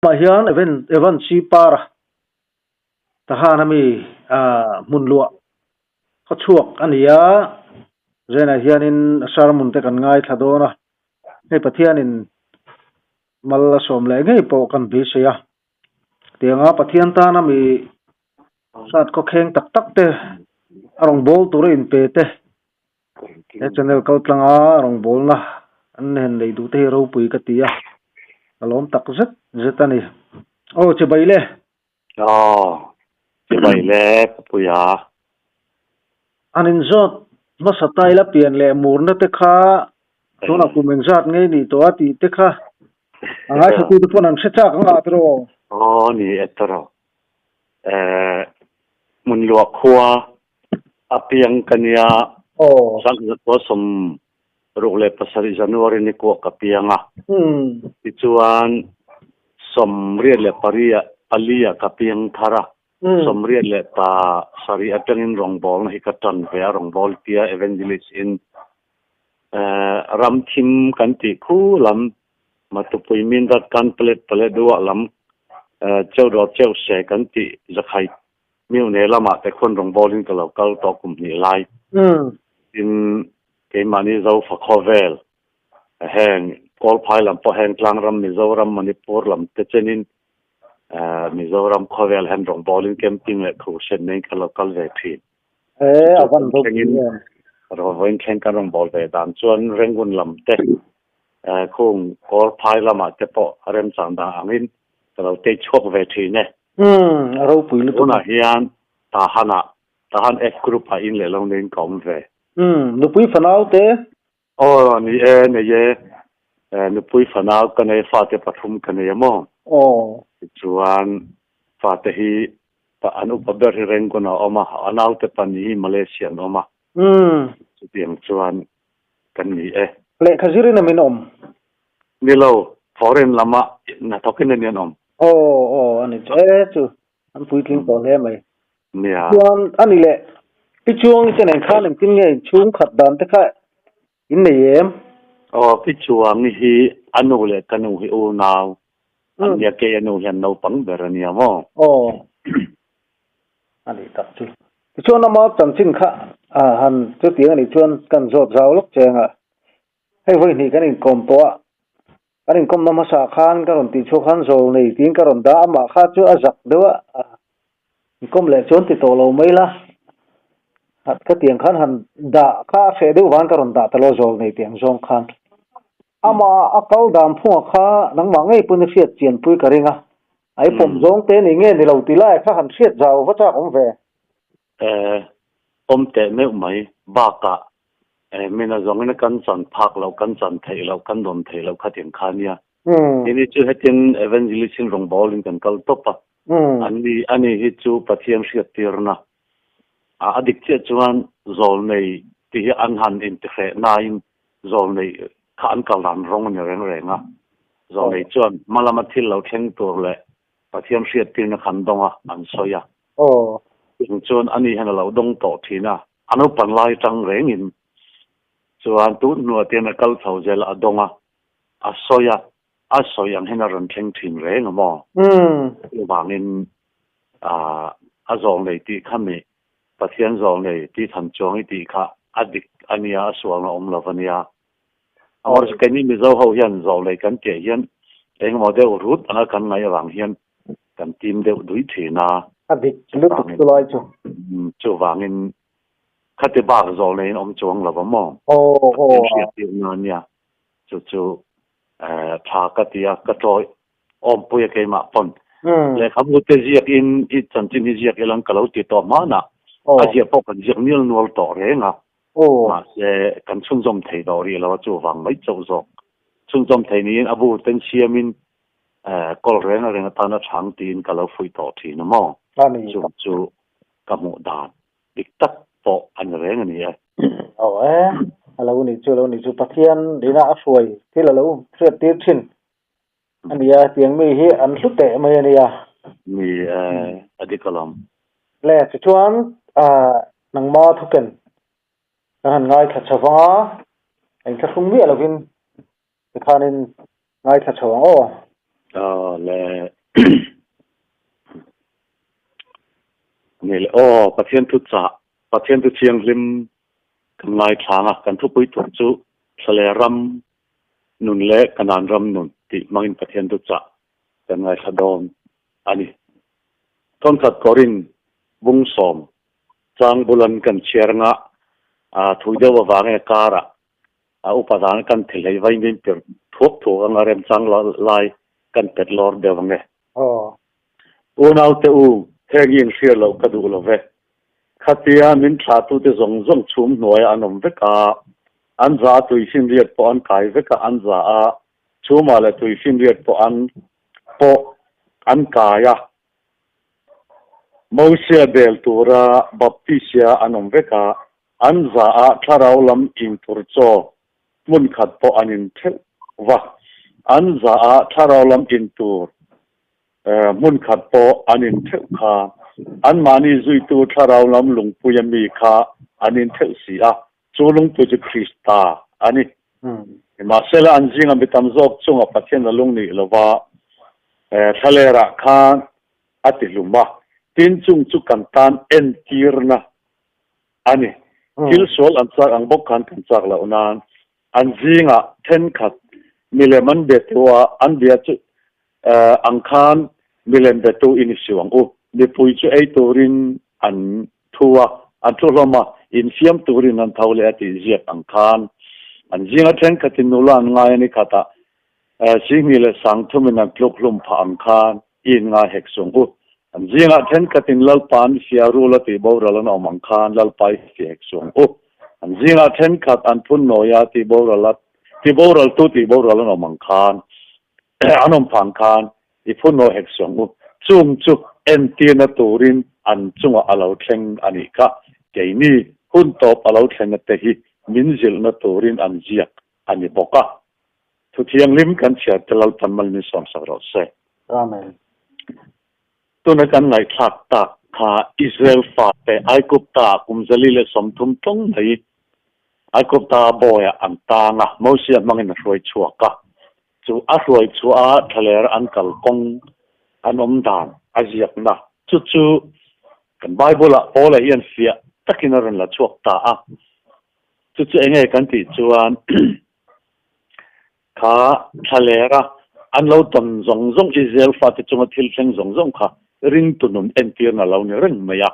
Mah hian Evan Evan Sipara Tahan ami ah hmun luah khaw chhuak a ni a, Zenah hianin a sermon te kan ngaithla dawn a, hei Pathianin mal a sawm leh ngei pawh kan beisei a, tianga Pathian tana mi hrat khawkheng tak tak te a rawn bawl tur a inpe te he channel kal tlanga rawn bawlna an hen nei duh te hi ropui ka ti a, ka lawm tak zet zet a ni. Aw chibai le. Aw, chibai le Papuia. An inzawt hmasa ta ila pian leh murna te kha tunah kum engzat ngei nih tawh a tih te kha a ngaithla te pawn an hre chak ang ah tiraw? Aw ni e tiraw. Eh, hmun luah khua a piang ka nia. Aw. Sangkua 67 January ni kuah ka piang a. Tichuan 88 pali ah ka piang thar a. 87 atangin rawngbawlna hi ka tan ve a, rawngbâwl tia evangelist in ram thim kan tih khu lam Matupui Mindat kan palet palet ruah lam cheu dawr cheu se kan tih zakhai Miune lamah te khuan rawngbawlin ka lo kal tawh kum hnih lai. Tin, keimahni Zofa khawvel heng Kawlphai lam pawh heng Tlangram, Mizoram, Manipur lam te chenin Mizoram khawvel hian rawngbawlin camping leh crusade neiin ka lo kal ve thin. He, a van ropui em. Vawiin thleng kan rawngbâwl ve dan chuan Rangoon lam te khung Kawlphai lamah te pawh remchang dan angin ka lo tei chhuak ve thin e. Umm, a ropui lutuk a. Tunah hian Tahan-ah, Tahan F Group-ah in leh lo neiin ka awm ve. Umm, nupui fanau te? Aw, ni e, nei e. Nupui fanau ka nei, fate pathum ka nei a maw? Aw. Tichuan, fate hi an upa ber hi Rangoon ah a awm a, a naute pahnih hi Malaysia an awm a. Umm. Chutiang chuan kan ni e. Lehkha zirin a min awm? Ni lo, foreign lama hnathawkin a ni an awm. Aw, aw, a ni chu. E chu, an puitling tawh hle mai. Nia. Chuan a ni leh, Pi Chuangi te nen khan engtin nge inchhung khat dan te kha in nei em? Aw, Pi Chuangi hi a nu leh ka nu hi unau an nia, kei a nu hian naupang ber a nia maw? Aw, a nih tak chu. Tichuan ama chanchin kha han chutiang a nih chuan kan zawt zau lawk che anga Hei vawi hnih kan inkawm tawh a, kan inkawmna hmasa khan ka rawn tih chhuak khan zawl nei tiin ka rawn dah a, amah kha chu a zak deuh a, inkawm leh chuan ti tawh lo mai la, ka tiang khan han dah kha a hreh deuh vang ka rawn dah ta lo zawl nei tih ang zawng khan. Amah a kal dan phunga kha nangmah ngei pawn i hriat chianpui ka ring a, a i pawm zawng te ni nge ni lo ti lai kha han hriat zau va chak awm ve. Eh, pawm teh meuh mai bakah Eh, mina zawngin kan chan phak loh, kan chan theih loh, kan dawn theih loh kha tiang kha nia. Ini chu hetin evangelist in rawngbawlin kan kal tawp a. Ani, ani hi chu Pathian hriattirna. A, a dik chiah chuan zawlnei tih hi an han intihreh nain zawlnei kha an kal dan rawng a ni reng reng a. Zawlnei chuan hma lama thil lo thleng tur leh Pathian hriattirna kha an dawng a, an sawi a. Chung chuan ani hian a lo dawng tawh thin a. A naupan lai tang rengin chuan tun hnuah te hian a kal chho zel a, a dawng a, a sawi a, a sawi ang hian a rawn thleng thin reng a maw? Chuvangin a zawng nei tih kha mi Pathian zawng nei tih than chuang i tih kha a dik a nia, a sualna awm lo a nia. Amaherawhchu keini Mizo ho hian zawng nei kan tih hian engemaw deuh rut anga kan ngaih avang hian kan tim deuh dui thin a. A dik lutuk chu lai chu. Chuvangin khati bak zawh neiin awm chuang lo va maw? Aw aw. Pathian hriat tir na nia. Chu chu tha ka ti a, ka tawih awmpui a keimah pawn. Lehkhabu te ziak in i chanchin hi ziak ilang ka lo ti tawh hmanah a ziah pawh kan ziak nial nual tawh reng a. Mahse kan chhunzawm thei tawh rih lo a, chuvang mai chauh zawk. Chhunzawm thei niin a bu ten siamin Kawl reng reng atana chhang tiin ka lo fuih tawh thin a maw? Chung chu ka hmuh dan dik tak pawh a ni reng a ni e. Aw e, a lo nih chu a lo nih chu Pathian dina a hruai thil a lo hriat tir thin a nia, tiang mi hi an hlu teh mai a nia. Ni e, a dik alawm. Le, tichuan Nangma thuken kan han ngaithla chho vang a, a inthlahrung miah lovin tikhanin ngaithla chho ang aw. Aw le. Ni le aw, Pathian thu chah, Pathian thu thianghlim kan ngaithla ang a, kan thupui tur chu Thlale ram nun leh Kanan ram nun tih hmangin Pathian thu chah kan ngaithla dawn a ni. Thawnkhat Korin bung sawm chang bulan kan chhiar anga thui deuh avangin a karah a upa dan kan thi hlei vai min pir thuak thuak anga remchang lai kan pet lawr deuh ang e. Unau te u, heng hi inhriat loh ka duh lo ve. Khatia min thlahtute zawng zawng chhum hnuaiah an awm vek a, an za a tuifinriat pawh an kai vek a, an za a chhumah leh tuifinriat pawh an pawh an kai a. Mosia bel tura Baptisia an awm vek a, an za a thlarau lam intur chaw hmun khat pawh an in theuh va. An za a thlarau lam intur hmun khat pawh an in theuh kha. Anmahni zuitu thlarau lam lungpuia mi kha an in theuh si a, chu lungpui chu Krista a ni. Nimahsela an zinga mi tam zawk chunga Pathian a lung nih lova thlalerah khan a ti hlum a, tin chung chu kan tan entirna a ni. Thil sual an chak ang bawk khan kan chak loh nan an zingah thenkhat milem an be tu a, an bia chu ang khan milem be tu i ni siu ang u. Mipui chu ei turin an thu a, an thu hlawm a, infiam turin an tho leh a tih ziak ang khan an zinga thenkhatin nula an ngai a ni khatah Sihni leh Sangthumin an tluk hlum phah ang khan i inngai hek sung u. An zingah thenkhatin Lalpa an fia rul a tih boral an awm ang khan Lalpa i fia hek sung u. An zingah thenkhat an phun nawia tih boral a tih boraltu tih boral an awm ang khan an awm phah ang khan i phun nawi hek sung u. Chung chu entirna turin an chungah a lo thleng a nih kha. Keini hun tawp a lo thlenna te hi min zilhna turin an ziak a ni bawk a. Thu thianghlim kan chhiar te Lalpan mal min sawmsak rawh se. Amen. Tuna kan ngaihthlak tak kha Israel fate Aigupta kum 130 tlawng mai Aigupta bawiah an tang a, Mosia hmangin a hruai chhuak a. Chu a hruai chhuah a thlaler an kal kawng an awm dan a ziakna chu chu kan Bible-ah Paula hian fiah takin a rawn la chhuak ta a. Chu chu enge kan tih chuan kha thlalera an lo tawn zawng zawng Israel fate chunga thil thleng zawng zawng kha ringtu nun entirna lo ni reng mai a.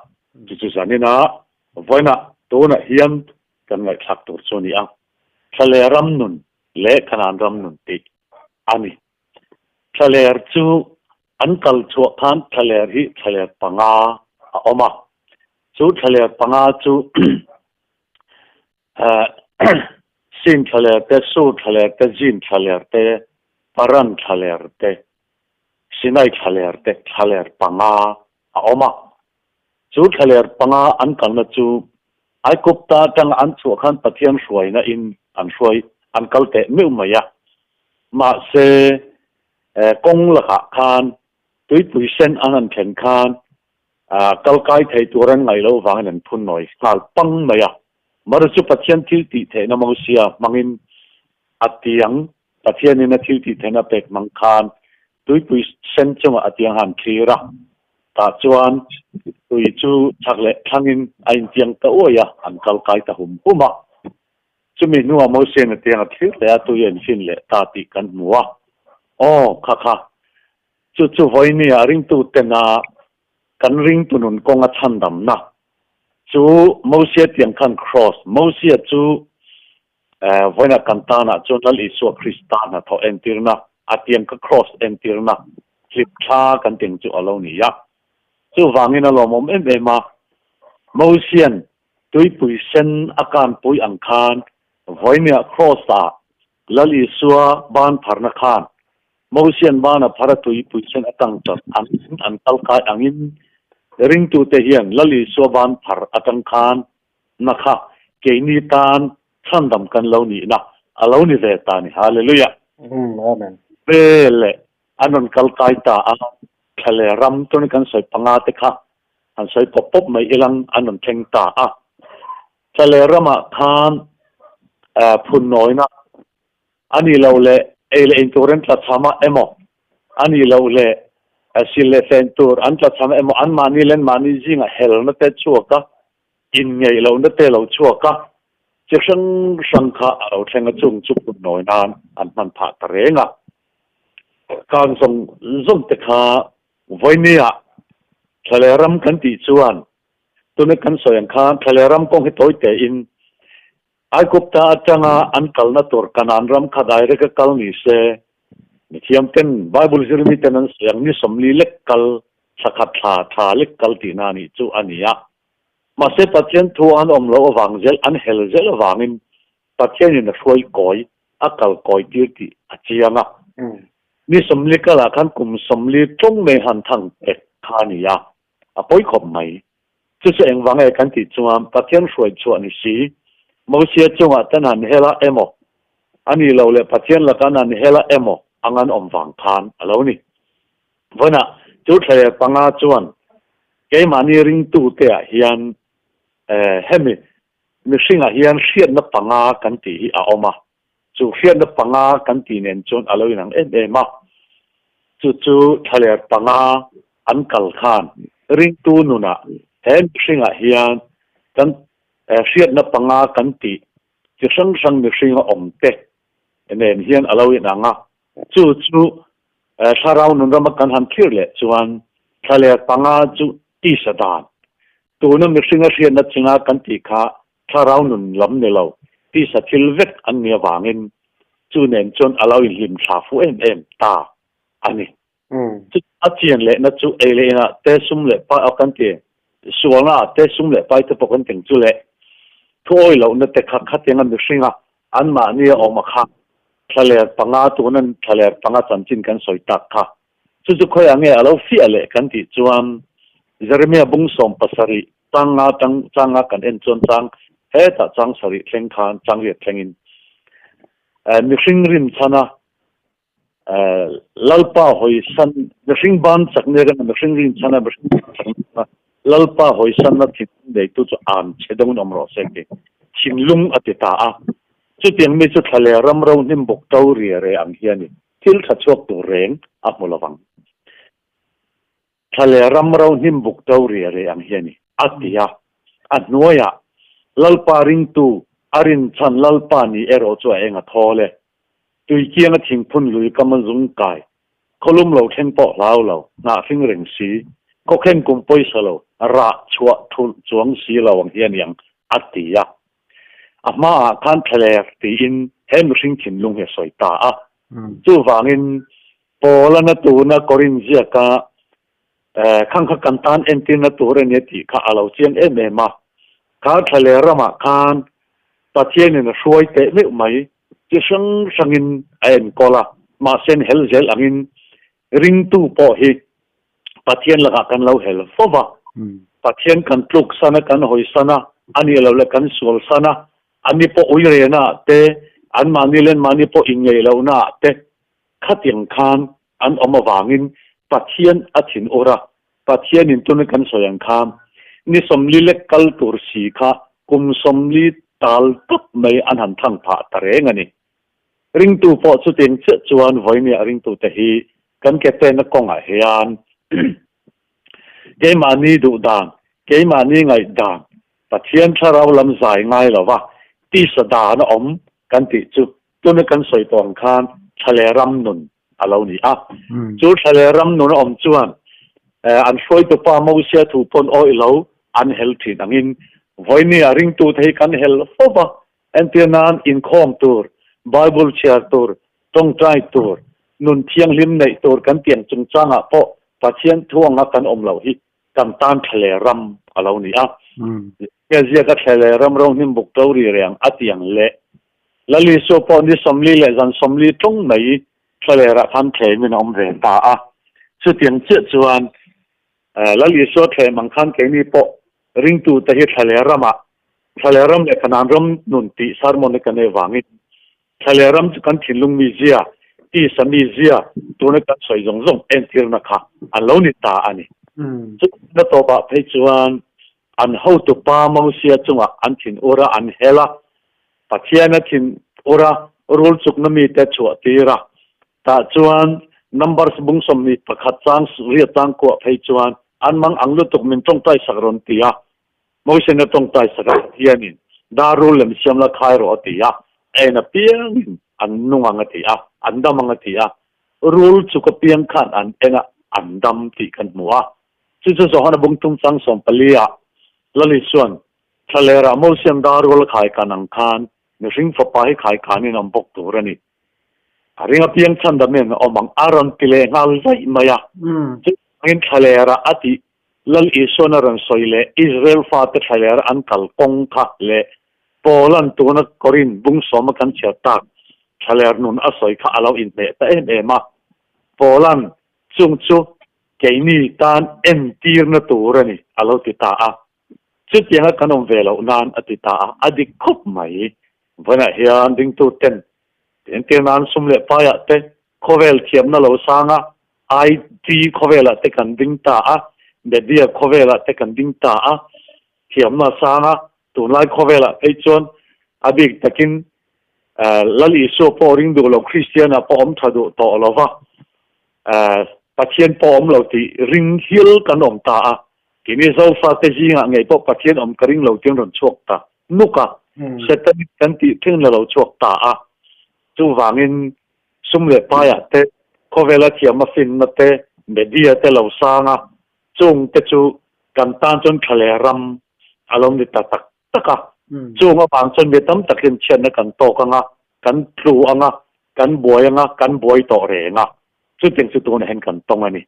Chu chu zanina vawiinah tunah hian kan ngaihthlak tur chu a ni a. Thlaler ram nun leh Kanaan ram nun tih a ni. Thlaler chu an kal chhuah khan thlaler hi thlaler panga a awm a. Chu thlaler panga chu Sin thlaler te, Sur thlaler te, Zin thlaler te, Paran thlaler te, Sinai thlaler te, thlaler panga a awm a. Chu thlaler panga an kalna chu Aigupta atanga an chhuah khan Pathian hruaina in an hruai an kal teh meuh mai a. Mahse, kawng lakah khan tuipui sen an han thlen khan Kal kai thei tur an ngaih loh vangin an phun nawi nghal pang mai a. Mara chu Pathian thil tih theihna Mosia hmangin a tiang, Pathianin a thil tih theihna pek hmang khan tuipui sen chungah a tiang han thlir a. Tah chuan tui chu chhak leh thlangin a intiang ta uai a, an kal kai ta hum hum a. Chumi hnuah Mosia'n a tiang a thlir leh a, tui a infin leh ta tih kan hmu a. Aw, kha kha, Chu chu vawinia ringtutena kan ringtu nun kawnga chhandamna chu Mosia tiang khan Kraws, Mosia chu vawiina kan tanah chuan Lal Isua Krista hnathawh entirna, a tiang kha Kraws entirna, hlip thla kan tiang chu a lo ni a. Chuvangin a lawmawm em em a, Mosia'n tuipui sen a kanpui ang khan vawinia Kraws-ah Lal Isua ban pharna khan Mosian bana phara tuipui sen atang chat angin an kal kai angin ringtute hian Lal Isua ban phar atang khan na kha keini tan chhandam kan lo nihna a lo ni ve ta ni. Hallelujah! Amen. Ve leh an rawn kal kai ta a, thla leh ram chuan kan sawi panga te kha han sawi pawp pawp mai ilang an rawn thleng ta a. Thlaler ramah khan phun nawina a nih loh leh ei leh in tur an tlachham a emaw, a nih loh leh sil leh fen tur an tlachham emaw, anmahni leh anmahni zingah helna te chhuak a, inngeih lohna te lo chhuak a, chi hrang hrang kha a lo thleng a, chung chu phun nawi nan an hman phah ta reng a. Kang zawng zawng te kha vawinia thlaler ram kan tih chuan tuna kan sawi ang khan thlaler ram kawng hi tawi tein Aigupta atanga an kalna tur Kanaan ram kha direct a kal ni se, mithiam ten Bible zirmi ten an sawi ang ni 40 lek kal, thla khat thla thla lek kal tihna a nih chu a ni a. Mahse Pathian thu an awm loh avang zel, an hel zel avangin Pathianin a hruai kawi, a kal kawi tir tih a chiang a. Ni 40 kalah khan kum 40 tlawng mai han thang pek kha a ni a, a pawi khawp mai. Chu chu engvang nge kan tih chuan Pathian hruai chhuah ni si, Mosia chungah ten han hel a emaw, a nih loh leh Pathian lakah an han hel a emaw ang an awm vang khan a lo ni. Vawiinah chu thlaler panga chuan keimahni ringtute ah hian hemi mihringah hian hriatna panga kan tih hi a awm a, chu hriatna panga kan tih nen chuan a lo inang em em a, chu chu thlaler panga an kal khan ringtu nunah he mihringah hian kan hriatna panga kan tih chi hrang hrang mihringa awm te nen hian a lo inang a, chu chu thlarau nun rama kan han thlir leh chuan thlaler panga chu tisa dan tuna mihringa hriatna chinga kan tih kha Thlarau nun lam ni lo, tisa thil vek an nih avangin chu nen chuan a lo inhlim thla fu em em ta a ni. Chu a chian lehna chu ei leh inah te sum leh pai aw kan ti, sualna ah te sum leh pai te pawh kan keng chu leh thuawi lohna te kha khatianga mihringa anmahni a awm a kha thlaler panga tunan thlaler panga chanchin kan sawi tak kha Chu chu khawiah nge a lo fiah leh kan tih chuan Jeremia bung 17 chang nga tang chang nga kan en chuan chang hetah chang sarih thleng khan chang riat thlengin mihring rim chhana Lalpa hawi san mihring ban chak nia kan mihring rim chhana mihring ban chak nia Lalpa hawi sanna thinlung neitu chu an che deuhin awm rawh se ti thinlung a ti ta a chutiang mi chu thlaler ram ro hnim bawk to ria re ang hi a ni. Thil tha chhuak tur reng a hmu lovang. Thla leh ram ro hnim buk to ria re ang hi a ni, a ti a. A hnuaiah, Lalpa ringtu, a rinchhan Lalpa ni erawh chu a eng a thawl e. Tuikianga thingphun lui kam a zung kai, khawlum lo thleng pawh hlau lo, hnah hring reng si, khawkhen kum pawisa lo, rah chhuah thulh chuang si lo ang hi a ni ang, a ti a. A hmaah khan thlaler tiin he mihring thinlung hi a sawi ta a. Chuvangin Paula na tuna Korin ziaka khang kha kan tan entirna tur a nia tih kha a lo chiang em em a. Kha thlaler ramah khan Pathianin a hruai teh meuh mai chi hrang hrangin a enkawl a. Mahse hel zel angin ringtu pawh hi Pathian lakah kan lo hel fo va, Pathian kan tluk san a, kan hawi san a, a nih loh leh kan sual san a, ani pawh ui rena ah te, anmahni leh anmahni pawh inngeih lohna ah te khatiang khan an awm avangin Pathian a thin ur a, Pathianin tuna kan sawi ang khan ni 40 lek kal tur si kha kum 40 tal tawp mai an han thang phah ta reng a ni. Ringtu pawh chutiang chiah chuan vawinia ringtute hi kan ke penna kawngah hian keimahni duh dan, keimahni ngaih dan, Pathian thlarau lam zai ngai lova tisa dan a awm kan tih chu tuna kan sawi tawh ang khan thlaler ram nun a lo ni a. Chu thlaler ram nun a awm chuan an hruaitupa Mosia thu pawn awih lo an hel thin angin vawinia ringtute hi kan hel fo va, Entir nan inkhawm tur, Bible chhiar tur, tawngtai tur, nun thianghlim neih tur kan tiang chungchangah pawh Pathian thu anga kan awm loh hi kan tan thlaler ram a lo ni a. He ziaka thlaler ram ro hnim buk to ri reng a tiang leh Lal Isua pawh ni 40 leh zan 40 tlung mai thlalerah khan thlemin a awm ve ta a. Chutiang chiah chuan Lal Isua thlem ang khan keini pawh ringtute hi thlaler ramah Thlaler ram leh Kanaan ram nun tih sermon hi kan ei vangin thlaler ram chu kan thinlung mizia, tisa mizia, tuna kan sawi zawng zawng entirna kha an lo ni ta a ni. Chutiang tawpah phei chuan An hotupa Mosia chungah an thin ur a, an hel a, Pathian a thin ur a, rul chukna mite chhuah tir a. Tah chuan Numbers bung 21 chang riat chang kuah phei chuan an mang ang lutuk min tawngtai sak rawn ti a. Mosia-in a tawngtai sak a, Pathianin dar rul lem siam la khai rawh a ti a, en apiangin an nung ang a ti a, an dam ang a ti a. Rul chuk apiang khan an en a, an dam tih kan hmu a. Chu chu Johana bung tum chang 14 ah Lali chuan, Thlalera Mosian dar rual a khai kan ang khan mihring fapa hi khai khanin a awm bawk tur a ni. A ring apiang chhan dam in a awm ang a rawn ti leh nghal zaih mai a. Chuvangin thlalera a tih Lal Isuan a rawn sawi leh Israel fate thlalera an kal kawng kha leh Paulan tuna Korin bung sawma kan chhiar tak thlaler nun a sawi kha a lo inhmeh ta em em a. Paulan Chung chu keini tan entirna tur a ni, a lo ti ta a. Chutianga kan awm ve loh nan a ti ta a, a dik khawp mai. Vawiinah hian dingtu ten entir nan sum leh paiah te khawvel thiamna lo sang a, IT khawvelah te kan ding ta a, media khawvelah te kan ding ta a, thiamna sang a, tunlai khawvelah phei chuan a bik takin Lal Isua pawh ring duh lo, Kristiana pawh awm tha duh tawh lo va, Pathian pawh awm lo tih ring hial kan awm ta a. Keini Zofate zingah ngei pawh Pathian awm ka ring lo tiin rawn chhuak ta nuk a, Setanic kan tih thleng la lo chhuak ta a. Chuvangin sum leh paiah te, khawvela thiam a finna te, media te lo sang a, chungte chu kan tan chuan thla leh ram a lo ni ta tak tak a. Chung avang chuan mi tam takin chhiatna kan tawk ang a, kan tlu ang a, kan buai ang a, kan buai tawh reng a. Chutiang chu tunah hian kan tawng a ni.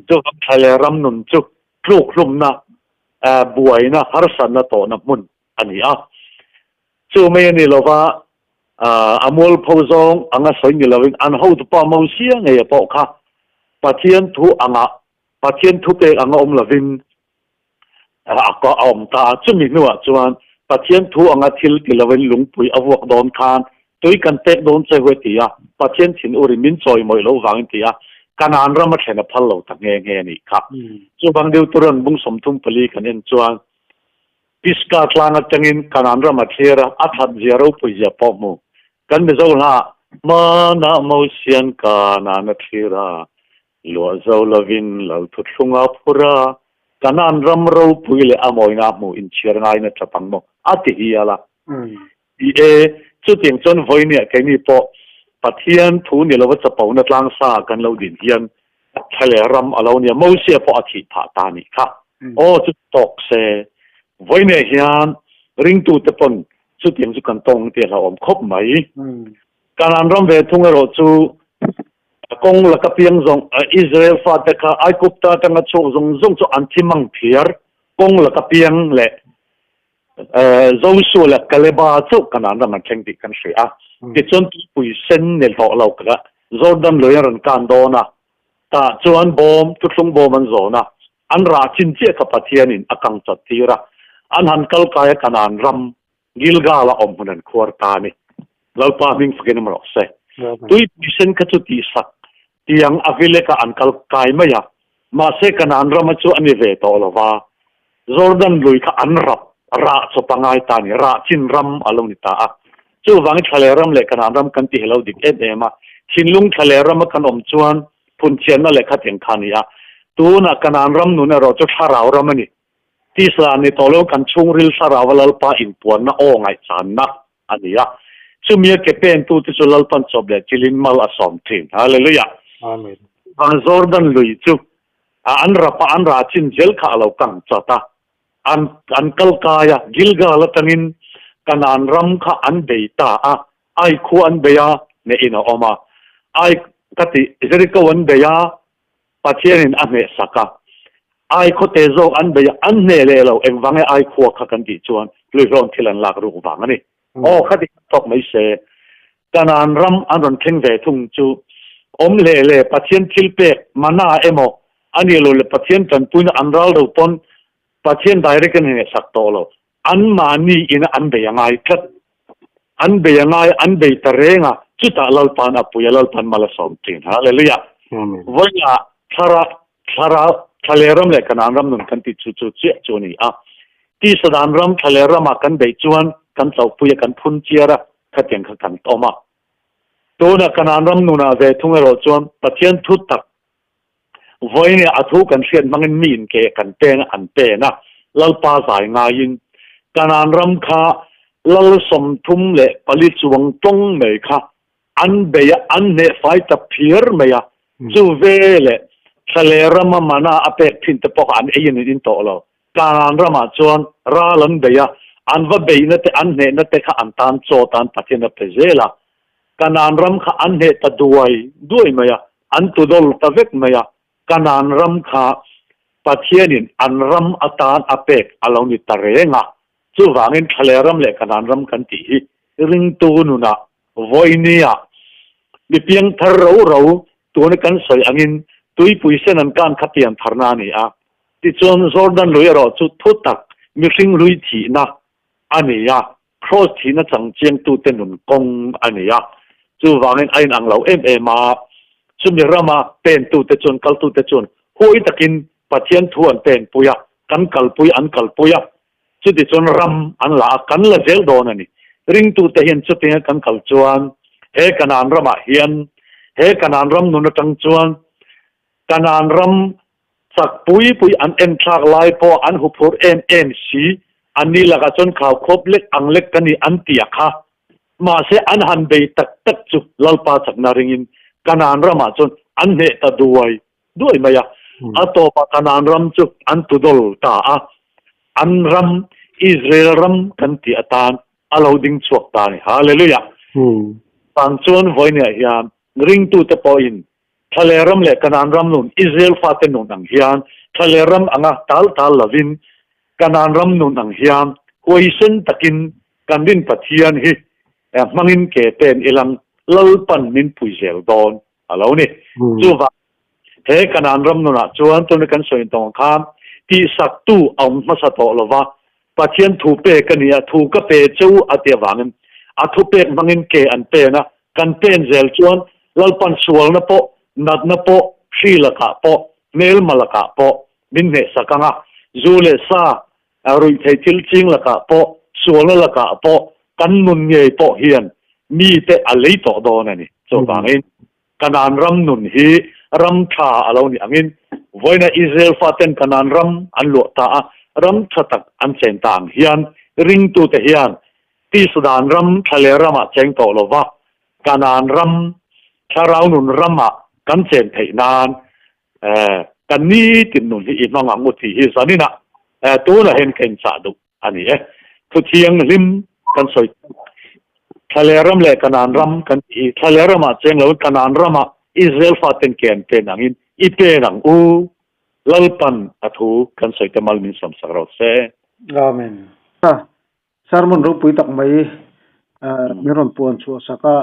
Chuvang thla leh ram nun chu tluk hlumna, buaina, harsatna tawhna hmun a ni a. Chu mai a ni lova, a mualpho zawng anga sawi ni lovin an hotupa Mosia ngeia pawh kha Pathian thu angah, Pathian thupek anga awm lovin A awm ta a, chumi hnuah chuan Pathian thu anga thil ti lovin lungpui a vuak dawn khan tui kan pek dawn che hu a ti a, Pathian thin urin min chawi mawih loh vangin ti a, Kanaan ram a thlen a phal lo ta nghe nghe a nih kha. Chuvang deuh turan bung 34 kan en chuan Pisgah tlang atangin Kanaan ram a thlir a, a that zia ropui zia pawh hmu. Kan Mizo hla Hmanah Mosian Kanaan a thlir a, Luah zo lovin lo thuthlung a phur a, Kanaan ram ropui leh a mawina hmuh inchhiar ngaiin a tap ang maw? a ti hial a. Ni e, chutiang chuan vawinia keini pawh Pathian thu ni lova chapona tlangsa kan lo din hian thla leh ram a lo nia, Mosia pawh a thih phah ta nih kha. Aw, chu tawk se, vawinia hian ringtute pawn chutiang chu kan tawng tih a hlauhawm khawp mai. Kanaan ram ve thung erawh chu Kawng laka piang zawng Israel fate kha Aigupta atanga chhuak zawng zawng chu an thi mang phiar. Kawng laka piang leh Josua leh Kaleba chauh Kanaan ram an thleng tih kan hria a. Tichuan tuipui sen ni hlawh lo kha Jordan lui an rawn kan dawn a, tah chuan bawm, thuthlung bawm an zawn a, an rah chin chiah kha Pathianin a kang chat tir a, an han kal kai a Kanaan ram Gilgal a awm hmun an khuar ta a ni. Lalpa hming fakin awm rawh se. Tuipui sen kha chu tihsak tiang a vileka an kal kai mai a, mahse Kanaan rama chu a ni ve tawh lo va, Jordan lui kha an rap rah chawp a ngai ta a ni, rah chin ram a lo ni ta a. Chuvangin Thlaleh ram leh Kanaan ram kan ti hi lo dik em em a, thinlung Thlaleh rama kan awm chuan phunchianna leh khatiang kha a ni a. Tunah Kanaan ram nun erawh chu thlarau ram a ni. Tisa ni tawh lo kan chhungril thlarau a Lalpa inpuanna aw ngaihchanna a ni a. Chumi a ke pentute chu Lalpan chawp leh chilin mal a sawm thin. Hallelujah! Amen. Vang Jordan lui chu an rap a, an rah chin zel kha a lo kang chat a. An an kal kai a, Gilgal atangin Kanaan ram kha an bei ta a, Ai khua an bei a, hnehin a awm a. Ai ka tih Jericho an bei a, Pathianin a hneh sak a, ai khawte zawk an bei a, an hneh leh lo, engvang nge ai khua kha kan tih chuan hluihlawn thil an lak ruk vang a ni. Aw, khati kan tawk mai se. Kanaan ram an rawn thleng ve thung chu awm leh leh Pathian thil pek mana emaw a nih loh leh Pathian tanpuina an ral lo pawn Pathian direct an hneh sak tawh lo. Anmahni ina an bei a ngai tlat. An bei a ngai, an bei ta reng a, chutah Lalpa'n a pui a, Lalpa'n mal a sawm thin. Hallelujah! Vawiinah thlara, thlara, thlaleh ram leh Kanaan ram nun kan tih chu chu chiah chu a ni a. Tisa dan ram thla leh ramah kan beih chuan kan chauhpui a, kan phun chiar a, khatiang kha kan awm a. Tunah Kanaan ram nunah ve thung erawh chuan Pathian thu tak vawiin a thu kan hriat hmangin mi in ke kan pen a, an pen a, Lalpa zai ngaiin Kanaan ram kha Lal 34 chuang tawng mai kha an bei a, an hneh fai ta phiar mai a, chu ve leh thla leh rama mana a pek thin te pawh kha an ei in an in tawh lo. Kanaan ramah chuan ral an bei a, an va beihna te, an hnehna te kha an tan chaw tan Pathian a pe zel a. Kanaan ram kha an hneh ta duai duai mai a, an tudawl ta vek mai a. Kanaan ram kha Pathianin an ram atan a pek a lo ni ta reng a. Chuvangin Thlaler ram leh Kanaan ram kan tih hi ringtu nunah vawinia mi piangthar ro ro tuna kan sawi angin tuipui sen an kan kha piantharna a ni a. Tichuan Jordan lui erawh chu thutak mihring hlui thihna a ni a, Kraws thihna chang chiangtute nun kawng a ni a. Chuvangin a inang lo em em a, chumi rama pentute chuan kaltute chuan huai takin Pathian thu an penpui a, kan kalpui an kalpui a, chutichuan ram an la a, kan la zel dawn a ni. Ringtute hian chutinga kan kal chuan he Kanaan ramah hian, he Kanaan ram nun atang chuan Kanaan ram chak pui pui an en thlak lai pawh an huphurh em em si, anni lakah chuan khaukhawp lek ang lek ka ni an ti a kha. Mahse an han bei tak tak chu Lalpa chakna ringin Kanaan ramah chuan an hneh ta duai duai mai a. A tawpah Kanaan ram chu an tudawl ta a, an ram Israel ram kan tih atan a lo ding chhuak ta a ni. Hallelujah! Tang chuan vawinia hian ringtute pawhin Thlaler ram leh Kanaan ram nun, Israel fate nun ang hian, thlaler ram anga tal tal lovin, Kanaan ram nun ang hian huaisen takin kan rin Pathian hi hmangin ke pen ilang Lalpan min pui zel dawn a lo ni. Chuvang he Kanaan ram nunah chuan tuna kan sawi tawng khan tihsaktu a awm hmasa tawh lova, Pathian thu pek a ni a, thu ka pe che u a ti avangin a thupek hmangin ke an pen a, kan pen zel chuan Lalpan sualna pawh, natna pawh, hri lakah pawh, hmelma lakah pawh min hnehsak ang a, zu leh sa, ruihtheih thil ching lakah pawh, sualna lakah pawh kan nun ngei pawh hian mite a lei tawh dawn a ni. Chuvangin Kanaan ram nun hi ram tha a lo ni angin vawiina Israel faten Kanaan ram an luah ta a, ram tha tak an chen ta ang hian ringtute hian Tisdan ram thlaler ramah cheng tawh lo va, Kanaan ram thlarau nun ramah kan chen theih nan kan nitin nun hi i hmang ang u tih hi zaninah tunah hian ka inchah duh a ni e. Thu thianghlim kan sawi Thlaler ram leh Kanaan ram kan tih hi Thlaler ramah cheng loin Kanaan ramah Israel faten ke an pen angin i pen ang u. Lalpan a thu kan sawi te mal min sawmsak rawh se. Amen. Sermon ropui tak mai min rawn puan chhuah sak a,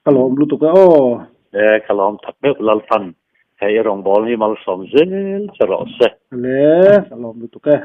ka lawm lutuk e aw. E, ka lawm tak meuh Lalpan, he i rawngbâwl hi malsawm zel che rawh se. Le, ka lawm lutuk e.